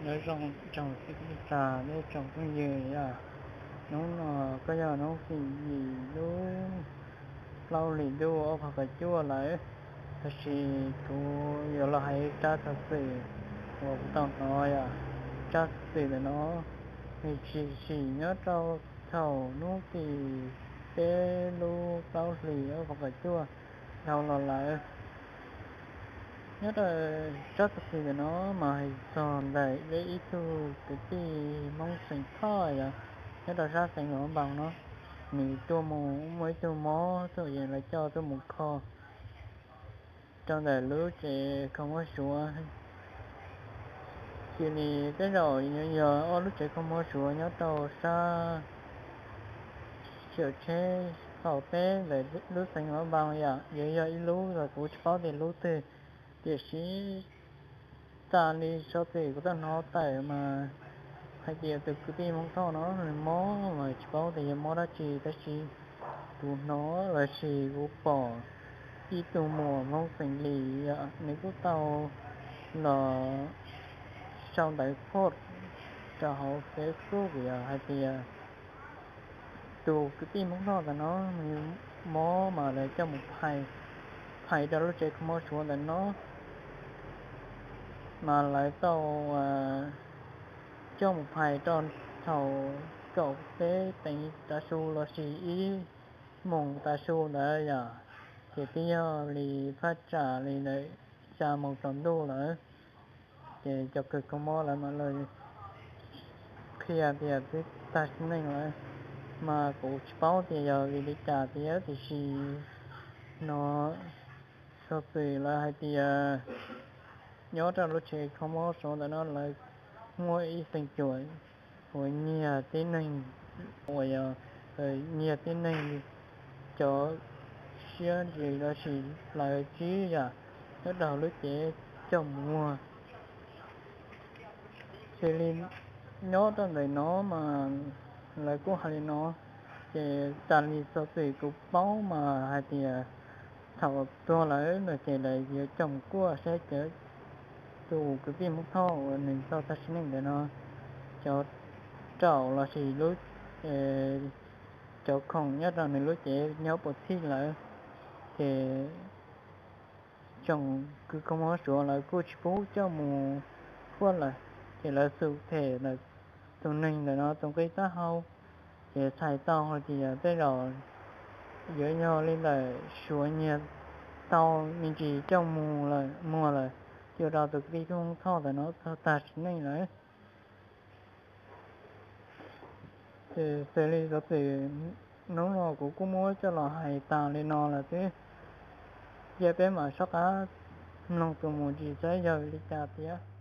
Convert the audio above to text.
Nyob zoo tsoom txhua tus tsoom phooj ywg os, hnub no kuj yog hnub tim yim lub plaub hlis ntuj ob phav kaum cuaj lawm, tab sis kuv yuav los hais tsab xov xwm uas kuv tau hnov os. Tsab xov xwm ntawm no nws tshwm sim nyob rau thaum hnub tim peb lub plaub hlis ob phav kaum cuaj dhau los lawm. Nyob rau tsab xov xwm ntawm no mas hais txog ntawm ib tug kwv tij Hmoob xeem Thoj os, nyob rau sab xeev Luam Npas no, nws tuaj mus muaj ib tug mob tuaj, lawv coj tuaj mus kho rau ntawm lub tsev kho mob Suav. Cia li tej zaum yuav yog ob lub tsev kho mob Suav nyob rau sab xiam tsheb qaum teb ntawm lub xeev Luam Npas yom, yuav yog ib lub los kuv tsis paub tias lub twg, tiam sis tas li xov xwm kuv tau hnov tawm mas hais tias tus kwv tij Hmoob Thoj no nws mob mas tsis paub tias yog mob dab tsi, tab sis kuv hnov los sis kuv pom ib tug muam Hmoob xeem Lis, nws kuj tau los sau ntawv post rau hauv Facebook hais tias tus kwv tij Hmoob Thoj ntawm no nws mob mas lawv coj mus phais rau lub tsev kho mob Suav ntawm no, mas lawv tau coj mus phais rau thaum kaum peb teev tav su los sis ib moos tav su ntawd yom, ces twb yog li thaj tsam li ntawm xya moos tsaus ntuj lawm. Ces cov kws kho mob lawv mam li qhia tias twb tag sim neej lawm, mas kuv tsis paub tias yog vim li cas thiab, tiam sis no xov xwm lawv hais tias nyob rau lub tsev kho mob Suav ntawm no lawv muaj ib feem cuam uas nyiag tib neeg, uas yog nyiag tib neeg cov siab ntsws los sis hlawv tsib yam nyob rau lub cev coj mus muag. Xws li nyob rau ntawm no mas lawv kuj hais li no, ces tas li xov xwm kuv paub mas hais tias thaum tuag lawm no ces lawv yuav coj mus kuaj saib cov tus kwv tij Hmoob Thoj uas nws tau tag sim neej ntawm no, cov raum los sis lub, cov khoom nyob rau nws lub cev nyob puas txhij lawm, ces tsoom kws kho mob Suav lawv kuj tsis pub coj mus kuaj lawm, ces lawv xub them tus neeg ntawm no tus nqi taub hau, ces txhais tau hais tias tej zaum yuav yog li ntawm Suav nyiag tau me ntsis coj mus muag lawm, ces ua rau tus kwv tij Hmoob Thoj ntawm no txog tag sim neej lawm. Ces xws li xov xwm hnub no kuv kuj muab coj los hais tas li no lawm xwb, cia peb mam soj qab mloog tus mus ntsis saib yog li cas thiab.